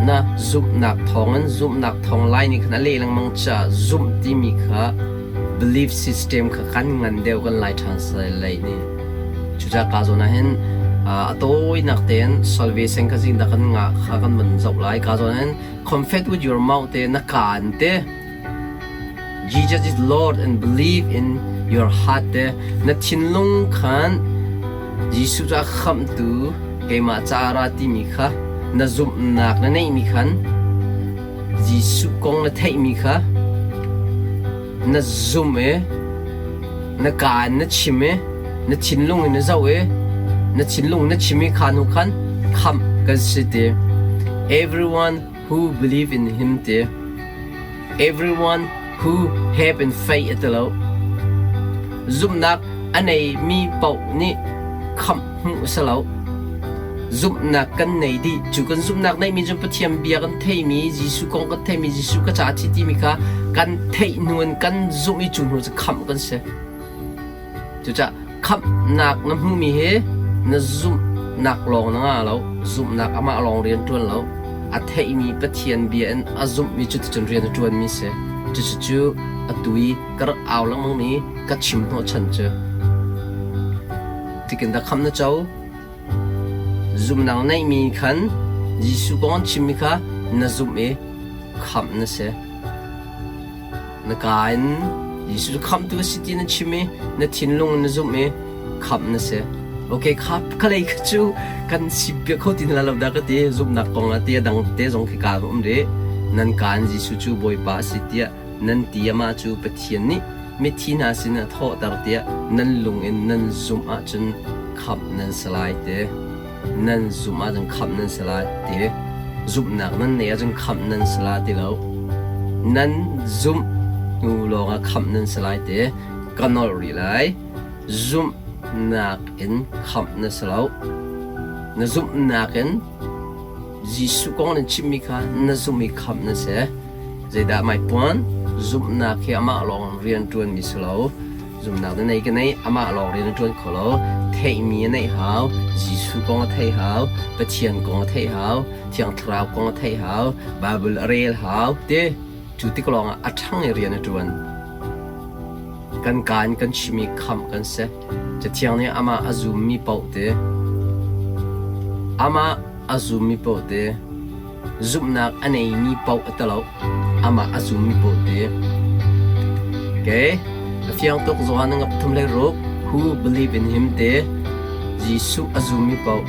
Na zumhnak thawngin zumhnak thawng lai nih khan a leh lengmang caah zumh timi kha belief system kha kan ngan deuh kan lai ṭhan lei nih. Cucaah ka zawn ah hin a tawinak tein salvation kha zingdah kan ngah kha kan van zoh lai. Ka zawn ah hin confess with your mouth te na kaan te Jesus is Lord and believe in your heart te na thinlung khan Jesuh cu a khamhtu keimah ca ra timi kha na zumhnak na neihmi khan Jesuh kong na theihmi kha na zumh i na kaa in na chim i na thinlung in na zoh i na thinlung na chim i kha hnu khan khamh kan si ti. Everyone who believe in him ti. Everyone who have in faith a ti lo. Zumhnak a neimi paoh nih khamh hmuh a si lo. Zumhnak kan nei dih. Cu kan zumhnak neihmi cu Pathian bia kan theimi, Jesuh kong kan theimi, Jesuh ka ca a thi timi kha kan theih hnu in kan zumh i cu hnu cu khamh kan si. Cucaah khamhnak na hmuhmi hi na zumhnak lawng na ngah lo, zumhnak amah lawng rian ṭuan lo. A theihmi Pathian bia in a zumhmi cuticun rian a ṭuanmi si. Cucu atu i ka rak au lengmangmi ka chim hnawhchan cu. Tikin dah khamh na co? Zumhnak neihmi khan Jesuh kong an chimmi kha na zumh i khamh na si. Na kaa in Jesuh cu khamhtu a si ti na chim i na thinlung in na zumh i khamh na si. Okay, kha khalei kha cu kan sippiah kho ti hna lo dah ka ti. Zumhnak kong ah ti a dang te zong khi kaa um rih. Nan kaa in Jesuh cu Bawipa a si tiah nan ti amah cu Pathian nih mithi hna sin a thawhter tiah nan lung in nan zumh ahcun khamh nan si lai ti. Nan zumh ahcun khamh nan si lai ti. Zumhnak nan neih ahcun khamh nan si lai ti lo. Nan zumh hnu lawngah khamh nan si lai ti. Ka nolh rih lai. Zumhnak in khamh na si lo. Na zumhnak in Jesuh kong nan chimmi kha na zumh i khamh na si. Zeidah maipuan? Zumhnak hi amah lawng rian ṭuanmi si lo. Zumhnak na nei ka nei, amah lawng rian a ṭuan kho lo. Theihmi a neih hau, Jesuh kong a theih hau, Pathian kong a theih hau, Thiang Thlarau kong a theih hau, Bible a rel hau ti. Cu tik lawngah a ṭhang i rian a ṭuan. Kan kaan kan chim i khamh kan si. Cathiang nih amah a zummi paoh ti, amah a zummi paoh ti, zumhnak a neimi paoh a ti lo, amah a zummi paoh ti. Okay, a fiang tuk Johan ngap thum le ruk, who believe in him ti, Jesuh a zummi paoh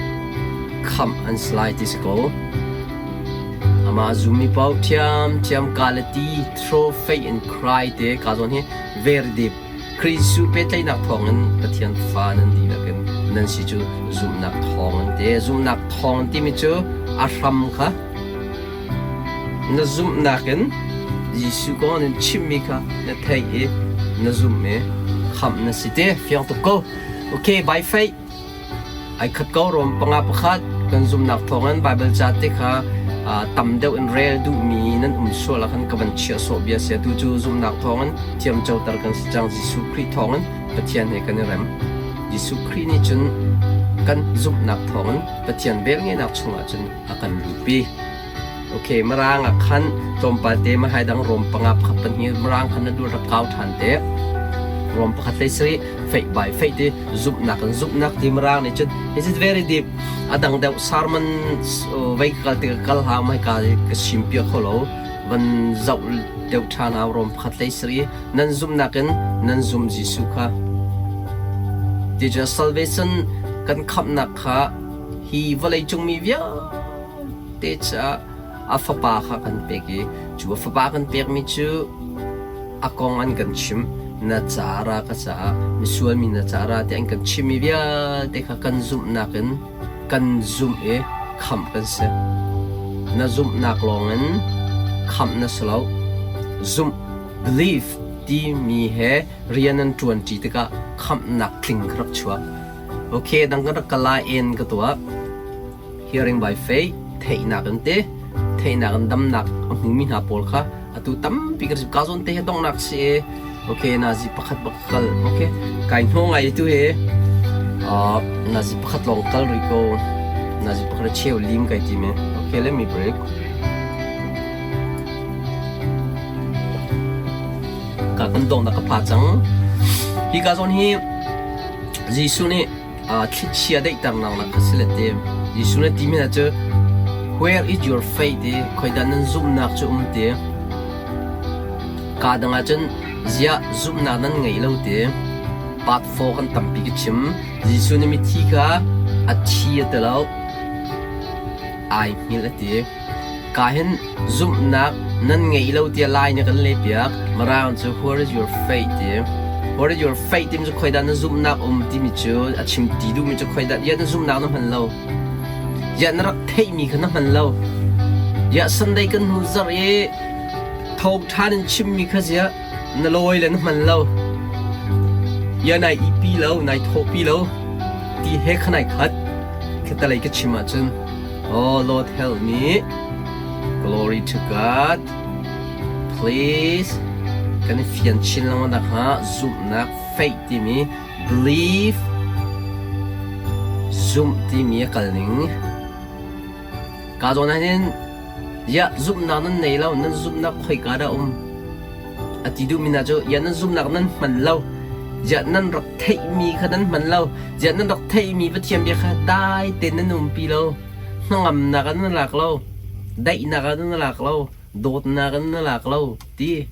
khamh an si lai ti si ko. Amah a zummi paoh ṭhiamṭhiam Galati throw faith in cry te ka zawn hi very deep. Khrih Jesuh pehtlaihnak thawngin Pathian fa nan dihlak in nan si cu zumhnak thawngin te. Zumhnak thawng timi cu a hram kha na zumhnak in Jesuh kong in chimmi kha na theih i na zumh i khamh na si te. Fiang tuk ko. Okay, by faith. Ai khat ko rom panga pakhat kan zumhnak thawngin Baibal ca te kha tam deuh in rel duhmi nan um sual ah khan ka van chiah sawh bia si. Atu cu zumhnak thawngin thiamcoter kan si cang. Jesuh Khrih thawngin Pathian he kan i rem. Jesuh Khrih nih cun kan zumhnak thawngin Pathian velngeihnak chungah cun a kan luhpi. Okay, Mirang ah khan tlawmpal te mahai dang rom panga pakhat pahnih Mirang khan na dul rak kau ṭhan te. Rom pakhat hlei sarih faith by faith ti zumhnak in zumhnak ti Mirang nih cun this is very deep. A dang deuh sermon vei kal ti ka kal hau mai ka ka sim piak kho lo. Van zoh deuh ṭhan hau rom pakhat hlei sarih nan zumhnak in nan zum Jesuh kha. Ti cu salvation kan khamhnak kha hi vawlei cung mi vialte te caah a fapa kha kan pek i cu a fapa kan pekmi cu a kong an kan chimh. Na ca ra ka caah misual mi na ca ra ti an kan chimmi vialte kha kan zumhnak in kan zumh i khamh kan si. Na zumhnak lawngin khamh na si lo. Zumh belief timi he rian an ṭuanṭi tikah khamhnak tling kha rak chuak. Okay, dang kan rak kala en ka tuah. Hearing by faith, theihnak in te, theihnak in damnak a hmumi hna pawl kha atu tampi kan si. Ka zawn te hi donghnak si i, okay, nazi pakhat bak kal. Okay, kai hno ngai tu hi, nazi pakhat lawng kal rih ko. Nazi pakhat a cheu lim kai ti mi. Okay, let me break. Ka kan dongnak ka pha cang. Hi ka zawn hi Jesuh nih thlichia daihternak nak kha si le te. Jesuh nih timi hna cu Where is your faith ti khoidah nan zumhnak cu um ti. Ka dang ahcun ziah zumhnak nan ngei lo ti. Part 4 kan tampi ka chim. Jesuh nih mithi kha a thi a ti lo. Ai hngilh a ti. Ka hin zumhnak nan ngei lo tiah Lai nih kan lehpiak. Mirang cu where is your faith ti. Where is your faith timi cu khoidah na zumhnak um timi cu a chim ti duhmi cu khoidah ya na zumhnak na hman lo. Ya na rak theihmi kha na hman lo. Ya Sunday kan hnu zarh i thawngṭha nan chimmi kha ziah na lawi le na hman lo. Ya nai ipi lo, nai thawhpi lo ti he kha nai khat. Khatalei ka chim ahcun Oh Lord help me. Glory to God. Please kan i fian chin lengmang nakhnga zumhnak faith timi believe zumh timi a kal ning ka zawn ah hin ya zumhnak nan nei lo nan zumhnak khoika dah um A ti duhmi hna cu ya nan zumhnak nan hman lo, ziah nan rak theihmi kha nan hman lo, ziah nan rak theihmi Pathian bia kha dai tein nan umpi lo, hnangamnak ah nan lak lo, daihnak ah nan lak lo, dawtnak ah nan lak lo ti.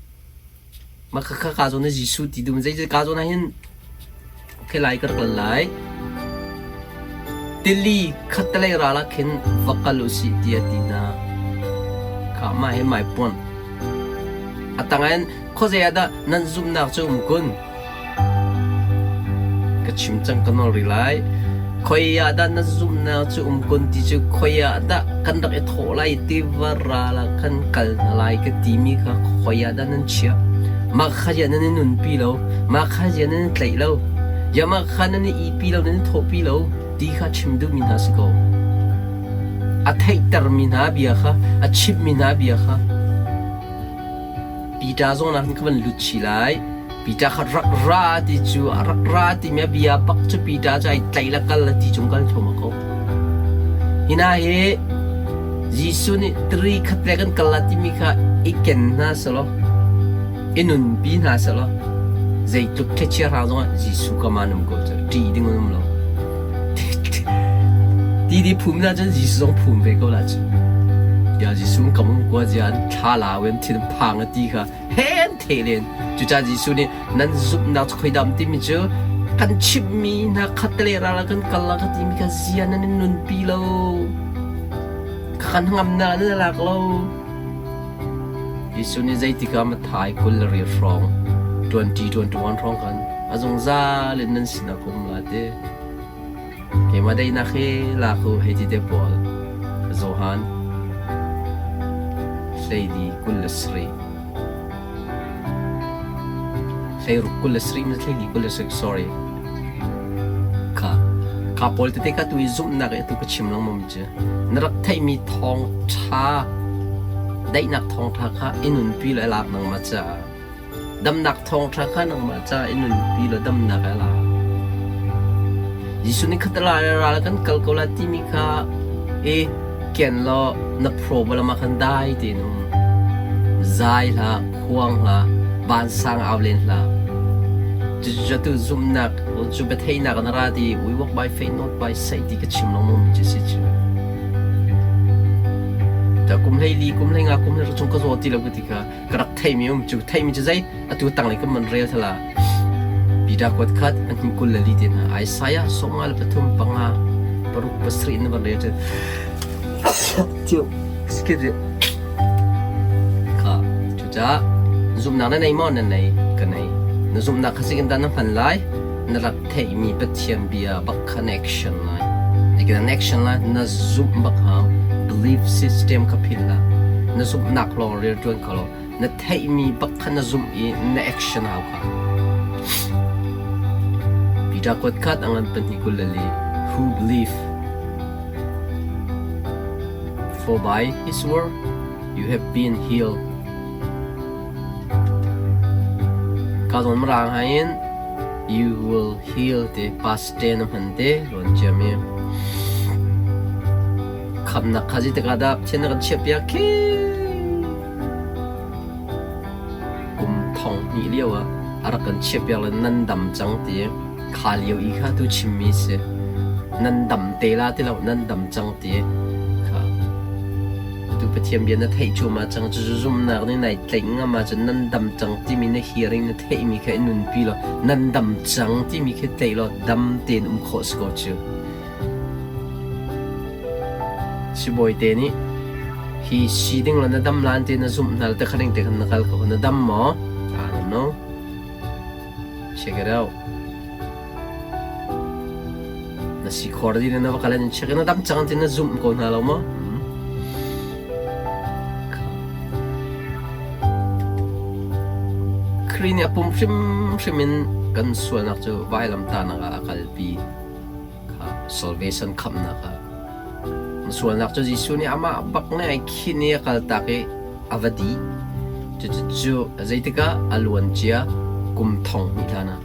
Mah kha ka zawn ah Jesuh ti duhmi zei ka zawn ah hin okay lai ka rak lan lai. Tili khattelei ral ah khin va kal usih tiah a ti hna. Kha mah hi mai puan. A tang in khuazei ah dah nan zumhnak cu um kun? Ka chim cang ka nawl rih lai. Khoi ah dah nan zumhnak cu um kun ti cu khoi ah dah kan rak i thawh lai tiva ral ah kan kal hna lai ka timi kha khoi ah dah nan chiah? Mah kha ziah nan i nunpi lo? Mah kha ziah nan i tlaih lo? Ziah mah kha nan i ihpi lo, nan i thawhpi lo ti kha chim duhmi hna si ko. A theihtermi hna bia kha, a chimhmi hna bia kha Peter zong nak hin ka van lut chih lai. Peter kha rak ra ti cu a rak ra timi a bia bak cu Peter cu ai tlaih le kal le ti cung kal thluahmah ko. Hi hna hi Jesuh nih tiri khat le kan kal la timi kha i ken hna selaw, i nunpi hna selaw, zeitluk thlichia hrang zongah Jesuh ka man um ko cu ṭih ding an um lo. Ti di phum na cun Jesuh zong phum ve ko la cu. Ya Jesuh kam um kwa zia an thla la wen thin phang a ti kha hen the len. Cucaah Jesuh nih nan zumhnak cu khoidam timi cu kan chimhmi hna khatte ral ah kan kal la ka timi kha zia nan in nunpi lo. Kan ngamnak nan lak lo. Jesuh nih zeitikah Matthai 22 hrawng 20 21 hrawng khan a zungzal in nan sinah ka um la ti. Keimah daihnak hi lak u hei ti te pawl. Johan hleili 27 hleiruk 27 ma hleili 27 sorry kha kha pawl tete kha tu i zumhnak i atu ka chim lengmang cu na rak theihmi thawngṭha daihnak thawngṭha kha i nunpi le lak nangmah caah Damnak thawngṭha kha nangmah ca i nunpi law damnak a la. Jesuh nih khatala le ral kan kal ko lai timi kha i ken law na problem ah khan dai tein um. Zai hlah, khuang hlah, vansang au len hlah. Cucu tu zumhnak, cu biatheihnak na ra ti we walk by faith not by sight ti ka chim lengmang mi cu si cu. Ta kum hlei li, kum hlei nga, kum hlei chung ka zaw ti lo ka ti kha ka rak theihmi um cu theihmi cu zei atu tanglei kan man rel thala Peter kuat khat an hin 24 te hna Isaiah 53 5 6 7 na van rel cu tiu excuse kha cucaah zumhnak na nei maw na nei ka nei na zumhnak kha sikin dah na hman lai na rak theihmi Pathian bia bak kha na action lai na action lai na zumh bak hau belief system kha phil la na zumhnak lawng rian ṭuan kho lo na theihmi bak kha na zumh i na action hau kha Peter kuat khat a ngan 2 24 who believe for by his word you have been healed Ka zawn mirang hain you will heal ti past tense a hman te ruan ciami. Khamnak kha zeitik ah dah Pathian na kan chiahpiak khi? Kum thong hnih lio ah a rak kan chiahpiak le nan dam cang ti kha lio i kha tu chimmi si. Nan dam te la ti lo, nan dam cang ti kha. Tu Pathian bia na theih cuahmah cang, cucu zumhnak nih nai tlaih ngam ahcun nan dam cang timi na hearing na theihmi kha i nunpi law nan dam cang timi khi tlaih law dam tein um khawh si ko cu. Sibawi te nih hi si ding la na dam lan te na zumh hna te khaling te khan na kal ko na dam maw? I don't know. Check it out. Na si khor di na va kal in check na dam cang ti na zumh ko hna lo maw? Khrih nih a pum hrimhrim in kan sualnak cu vailamtahnak ah a kalpi. Kha salvation khamhnak ah sualnak cu Jesuh nih amah bak nih ai khin i a kaltak i a va dih. Cucu zeitikah a luan cia kum thong hnih hlan ah.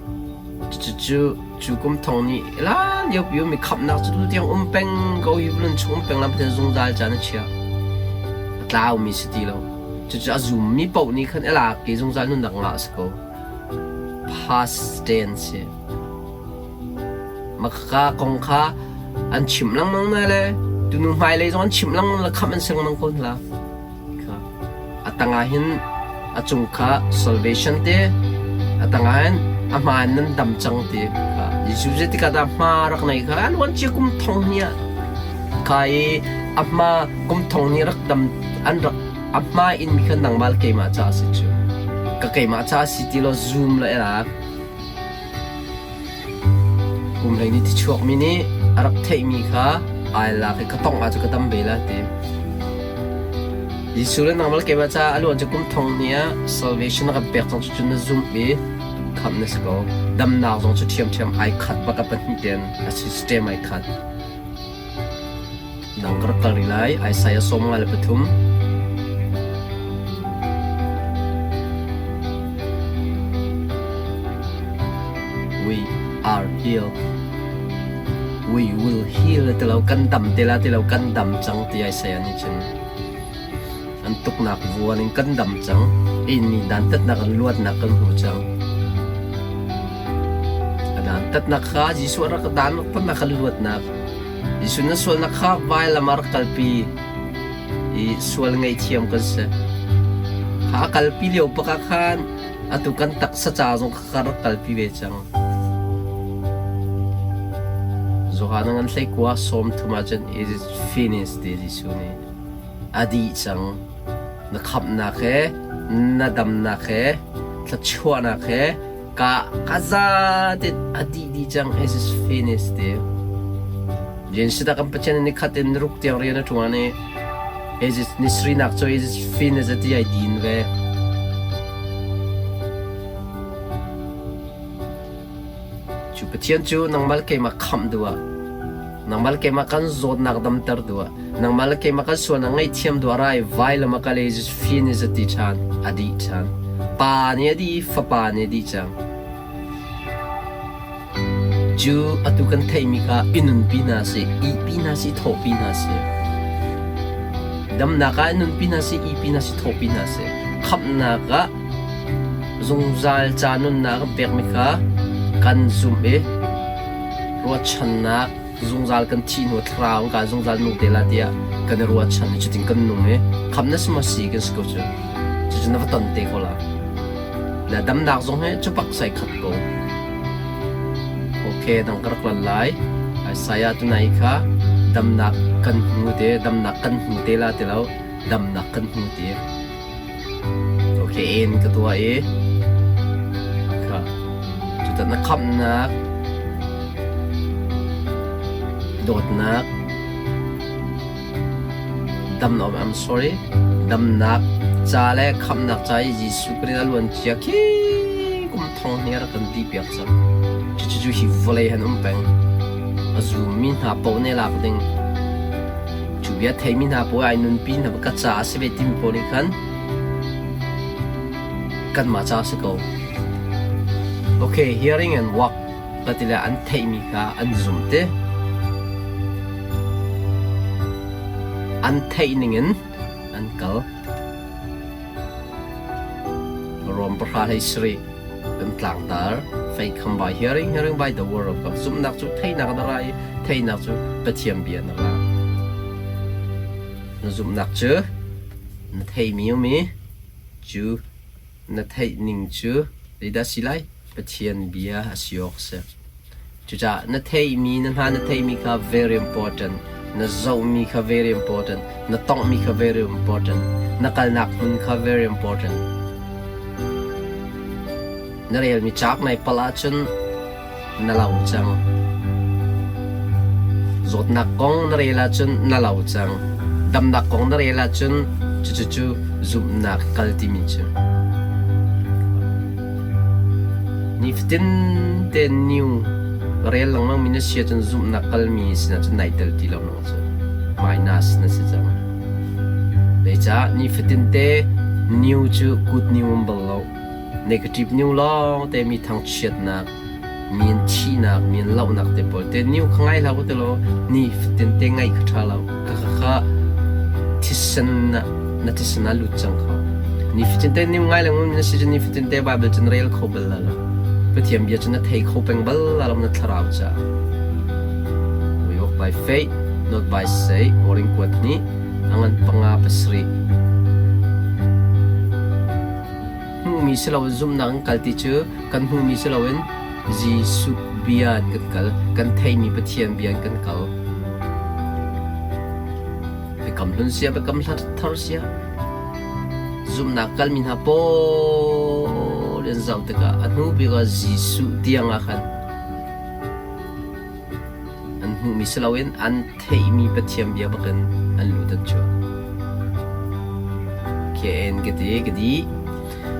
Cucu cu kum thong nih hlan lio pi mi khamhnak cu tutiang um peng ko hi vulun chung um peng lam Pathian zungzal caan a chia. A tlaumi si ti lo. Cucu a zummi paoh nih khan a lak i zungzal nunnak ngah si ko. Past tense si. Makhaka kong kha an chimh lengmang na le tunu hmailei zong an chimh lengmang le khamh an si lengmang ko hna. A tangah hin a cung kha salvation te a tangah hin a hmaan nan dam cang ti kha Jesuh zeitikah dah hma rak nei kha an wan cia kum thong hnih ah kha i a hma kum thong hnih rak dam an rak a hma in mi kha nangmah le keimah ca a si cu ka keimah ca a si ti lo zoom la elak Kum hlei ti chuakmi nih a rak theihmi kha ai lak i ka tongh ah cu ka dam ve la ti. Jesuh le nangmah le keimah caah a luan cu kum thong hnih ah salvation a kan pek cang cu na zumh i khamh na si ko. Damnak zong cu ṭhiamṭhiam ai khat bak a pahnih tein a system ai khat. Nang ka rak kal rih lai. Isaiah 53. We are healed. We will heal ti lo kan dam te la ti lo kan dam cang ti Isaiah nih cun an tuknak vuan in kan dam cang. Inni dantatnak in luatnak kan hmu cang. A dantatnak kha Jesuh rak dan rak kan luatnak Jesuh na sualnak kha vailam ah rak kalpi i sual ngaihthiam kan si. Kha a kalpi lio bak ah khan atu kan taksa ca zong kha rak kalpi ve cang. Johan ngan hlei kua sawm thum ahcun it is finished ti Jesuh nih a dih cang. Na khamhnak he na damnak he thluachuahnak he Ka ka za te a dih dih cang it is finished ti. Jensi kan Pathian ni khat in ruk tiang rian a ṭuan i it is ni srinak cu it is finished ti ai din ve. Cu Pathian cu nangmah le keimah khamh duh ah nangmah le keimah kan zawtnak damter duh ah nangmah le keimah kan sualnak ngaihthiam duh ah rai vailam a kal i finis a ti ṭhan a dih ṭhan pa nih a dih fapa nih a dih cang cu atu kan theihmi kha i nunpi hna sih ihpi hna sih thawhpi hna sih damnak ah i nunpi hna sih ihpi hna sih thawhpi hna sih khamhnak ah Zungzal ca nunnak an pekmi kha kan zumh i ruahchannak zungzal kan thih hnu thlarau kan zungzal nung te la tiah kan i ruahchan i cutin kan nung i khamh na si maw si kan si ko cu. Cucu na va ton te ko la. Le damnak zong hi cu pak sai khat ko. Okay, dang ka rak lan lai. Isaiah tunai kha damnak kan hmu te, damnak kan hmu te la ti lo, damnak kan hmu ti. Okay, in ka tuah i kha cutan na khamhnak dawtnak damnak I'm sorry damnak ca le khamhnak ca i Jesuh Khrih a luan cia khi kum thong hnih a rak kan ti piak cang. Cucu hi vawlei han um peng. A zummi hna paoh nih lak ding. Cu bia theimi hna paoh ai nunpi hna ka ca a si ve timi pawl nih khan kanmah ca a si ko. Okay, hearing and walk ka ti le an theihmi kha an zum te. An theih ningin an kal. Rom 10 hlei sarih kan tlangtar. Faith come by hearing, hearing by the word of God. Zumhnak cu theihnak na ra i theihnak cu Pathian bia na ra. Na zumhnak cu na theimi um i cu na theih ning cu zeidah si lai? Pathian bia a si awk a si. Cucaah na theihmi, na hna na theihmi kha very important. Na zohmi kha very important. Na tonghmi kha very important. Na kalnak hmun kha very important. Na relmi cauk nai palh ahcun na lo cang. Zawtnak kong na rel ahcun na lo cang. Damnak kong na rel ahcun cucu zumhnak kal timi cu. Nifatin te new rel lengmang mi na si ahcun zumhnak kalmi sinah cun nai tel ti lo nang cu. Minus na si cang. Zeicah nifatin te new cu good new um bal lo. Negative new lawng te mi thangchiatnak, mi an thihnak, mi an lohnak te pawl te new kha ngai hlah u ti law nifatin te ngaih kha ṭha lo. Kha kha kha thisen na na thisen ah lut cang kho. Nifatin te new ngai lengmang mi na si cun nifatin te Bible cu na rel kho bal la lo. Pathian bia cu na thei kho peng bal la lo na thlarau caah. We walk by faith, not by sight. Korin kuat nih a ngan panga pasarih. Hmuhmi si loin zumhnak in kal ti cu kan hmuhmi si loin Jesuh bia in kan kal, kan theihmi Pathian bia in kan kal. Biakam hlun sia, biakam thar sia. Zumhnak kalmi hna pawl in zoh tikah a hnu bik ah Jesuh tiang ah khan an hmuhmi si loin an theihmi Pathian bia bakin an lut an chuak. KN ka ti ka di.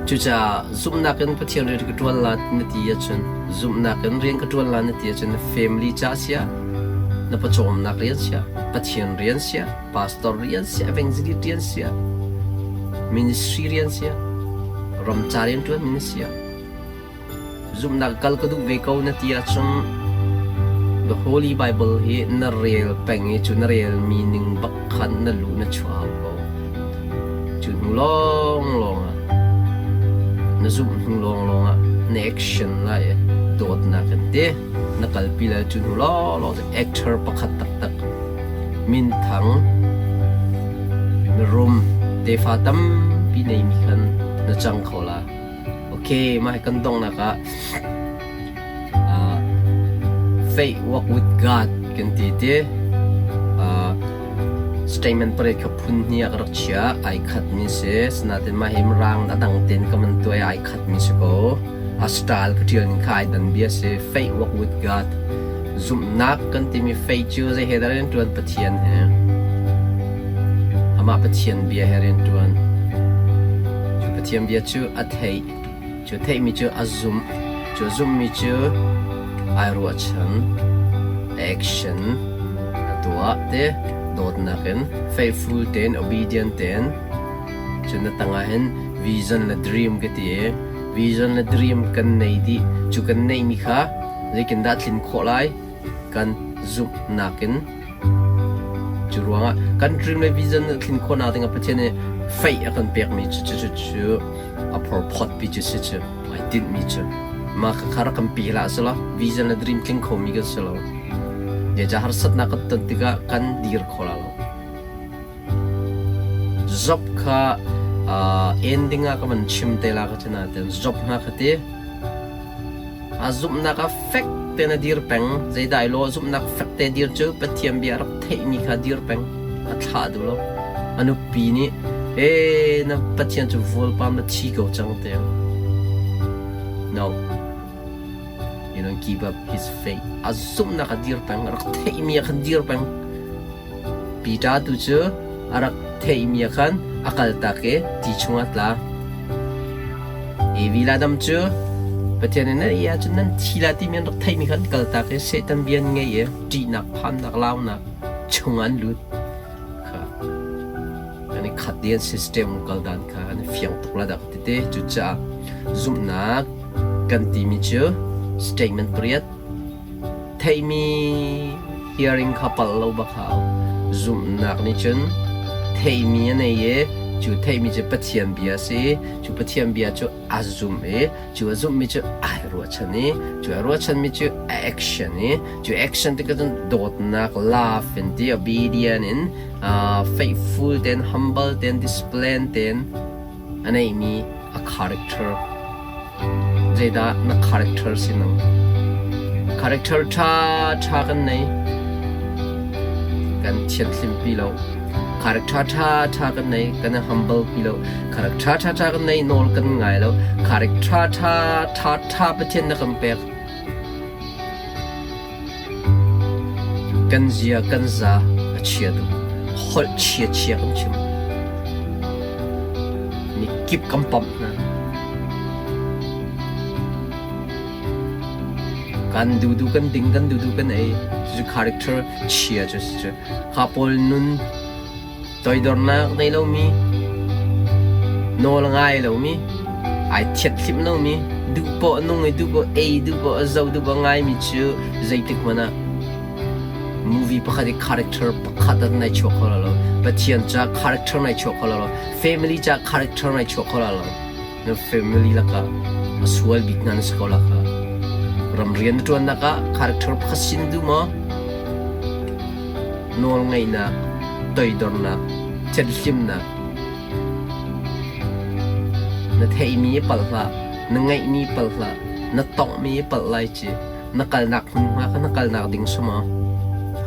Cucaah zumhnak in Pathian rian ka ṭuan la na ti ahcun zumhnak in rian ka ṭuan la na ti ahcun na family ca siah na pawcawmnak rian siah Pathian rian siah pastor rian siah evangelist rian siah ministry rian siah ramca rian ṭuanmi na siah Zumhnak kal ka duh ve ko na ti ahcun The Holy Bible hi na rel peng i cu na relmi ning bak khan na lu na chuah hau ko. Cu hnu lawnglawng ah na zumh hnu lawnglawng ah na action lai i dawtnak in ti na kalpi lai cu hnu lawnglawng cu actor pakhat taktak minthang mirum tefa tampi neimi khan na cang kho la. Okay, mah hi kan donghnak ah faith walk with God kan ti ti. Statement pariat kha phun hnih ah ka rak chia. Ai khat mi si. Sinain mah hi mirang a dang tein ka man tuai ai khat mi si ko. A style ka tial ning kha ai dan bia si. Faith walk with God. Zumhnak kan timi faith cu zei he dah rian tuan Pathian he. Amah Pathian bia he rian tuan. Cu Pathian bia cu a theih. Cu theihmi cu a zumh. Cu a zumhmi cu ai ruahchan. Action a tuah te dawtnak in faithful tein obedient tein cun na tangah hin vision le dream ka ti i vision le dream kan nei dih cu kan neihmi kha zeitindah tlin khawh lai kan zumhnak in Cu ruangah kan dream le vision a tlin khawhnak dingah Pathian nih faith a kan pekmi cu cu cu a phorphawt pi cu si cu ai tinhmi cu mah kha rak kan pe hlah selaw vision le dream tling khomi kan si lo. Zeicah harsatnak kan ton tikah kan dir kho la lo. Job kha ending ah ka van chim te la ka ti nain Job hna kha ti A zumhnak ah fek tein a dir peng. Zeidah i lawh zumhnak fek te dir cu Pathian bia a rak theihmi kha dir peng. A thlah duh lo. A nupi nih, "Ee, na Pathian cu vualpam na thi ko cang," tiah. No. You don't give up his faith. A zumhnak a dir peng. A rak theihmi ah khan dir peng. Peter tu cu a rak theihmi ah khan a kaltak i ti chungah a tla. Evi le Adam cu Pathian nih nan ei ahcun nan thi lai timi an rak theihmi kha an kaltak i Satan bia an ngei i ṭihnak, phannak, launak chungah an lut. Kha an i khat i an system kal dan kha an i fiang tuk la dah ka ti te. Cucaah zumhnak kan timi cu statement pariat Theihmi hearing kha palh lo bak hau. Zumhnak nih cun Theihmi a nei i cu theihmi cu Pathian bia a si. Cu Pathian bia cu a zumh i cu a zumhmi cu ai ruahchan i cu ai ruahchanmi cu a action i cu action tikah cun dawtnak love in ti obedient in uh, faithful ten humble ten discipline ten a neihmi a character zeidah na character si nang character ṭha ṭha kan nei kan thianhlim pi lo character ṭha ṭha kan nei kan i humble pi lo character ṭha ṭha kan nei nawl kan ngai lo character ṭha ṭha ṭha Pathian na kan pek Kan zia kan za a chia tuk. Holh chia chia kan chim. Mikip kan pamh hna. Kan dudu kan ding, kan dudu kan ei. Cucu character chia cu si cu. Kha pawl nun toidornak nei lomi, nawl ngai lomi, ai thiat hlim lomi, duh poah nung i duh poah ei, duh poah zoh, duh poah ngaimi cu zeitik hmanh ah movie pakhat i character pakhat ah nai chuak kho lo. Pathian ca character nai chuak kho lo. Family ca character nai chuak kho lo. Na family lakah a sual bik hna na si ko lakah ramrian na ṭuannak ah character pakhat sin duh maw? Nawlngaihnak, toidornak, thianhlimnak na theihmi palh hlah, na ngeihmi palh hlah, na tonghmi palh lai ci, na kalnak hmunhma kha na kalnak ding si maw?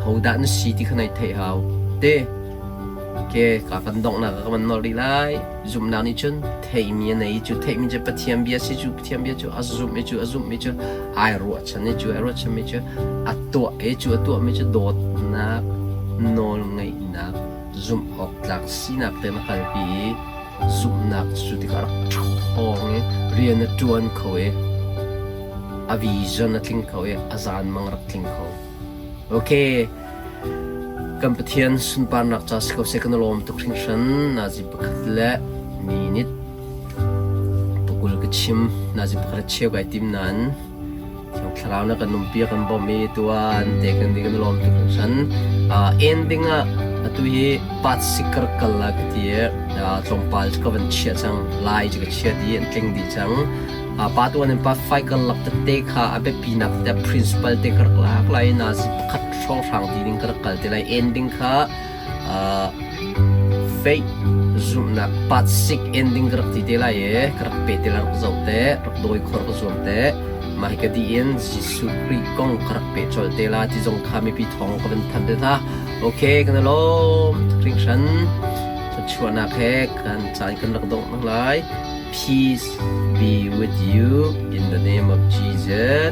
Hodah na si ti kha nai theih hau. Te, ke ka kan donghnak ah ka van nolh rih lai. Zumhnak nih cun theihmi a nei i cu theihmi cu Pathian bia si cu Pathian bia cu a zumh i cu a zumhmi cu ai ruahchan i cu ai ruahchanmi cu a tuah i cu a tuahmi cu dawtnak nawlngeihnak zumh awk tlak sinak te na kalpi i zumhnak cu tikah rak ṭhawng i rian a ṭuan kho i a vision a tling kho i a zanmang rak tling kho. Okay. Kan Pathian sunparnak ca si ko seh kan i lawm tuk hringhran. Nazi pakhat le minute pakul ka chim. Nazi pakhat a cheu kai tim nain Thiang Thlarau na kan umpi kan bawmh i tuan te kan di kan i lawm tuk hringhran. Uh, ending ah atu hi part sikar kal la ka ti i tlawmpal ka van chia cang. Lai cu ka chia dih an tling dih cang. Pa tuan in pa fai lak tete kha a biapinak te principal te ka rak lak lai nazi pakhat hrawnghrang ti ding ka rak kal te lai ending kha faith zumhnak part 6 ending ka rak ti te lai e ka rak pe te la rak zoh te rak dawi khor ka zuam te mah hi ka di in Jesuh Khrih kong ka rak pe chol te la ti zong kha mipi thawng ka van than te hna okay kan lawm hringhran chuahnak he kan caan kan rak dongh lai Peace be with you in the name of Jesus.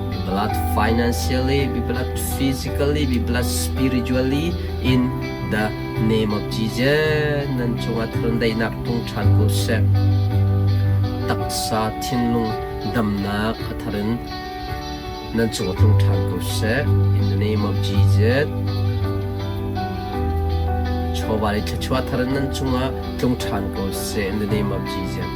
Be blessed financially, be blessed physically, be blessed spiritually in the name of Jesus. Nan cungah thurundaihnak tung ṭhan ko seh. Taksa thinlung damnak a thar in nan cungah tlung ṭhan ko seh. In the name of Jesus. Chawva le thluachuah thar in nan cungah tlung ṭhan ko seh. In the name of Jesus.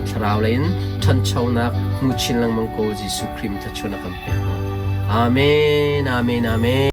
Thlarau lei in ṭhanchonak hmu chin lengmang ko Jesuh Khrih thluachuahnak kan pek. Amen. Amen. Amen.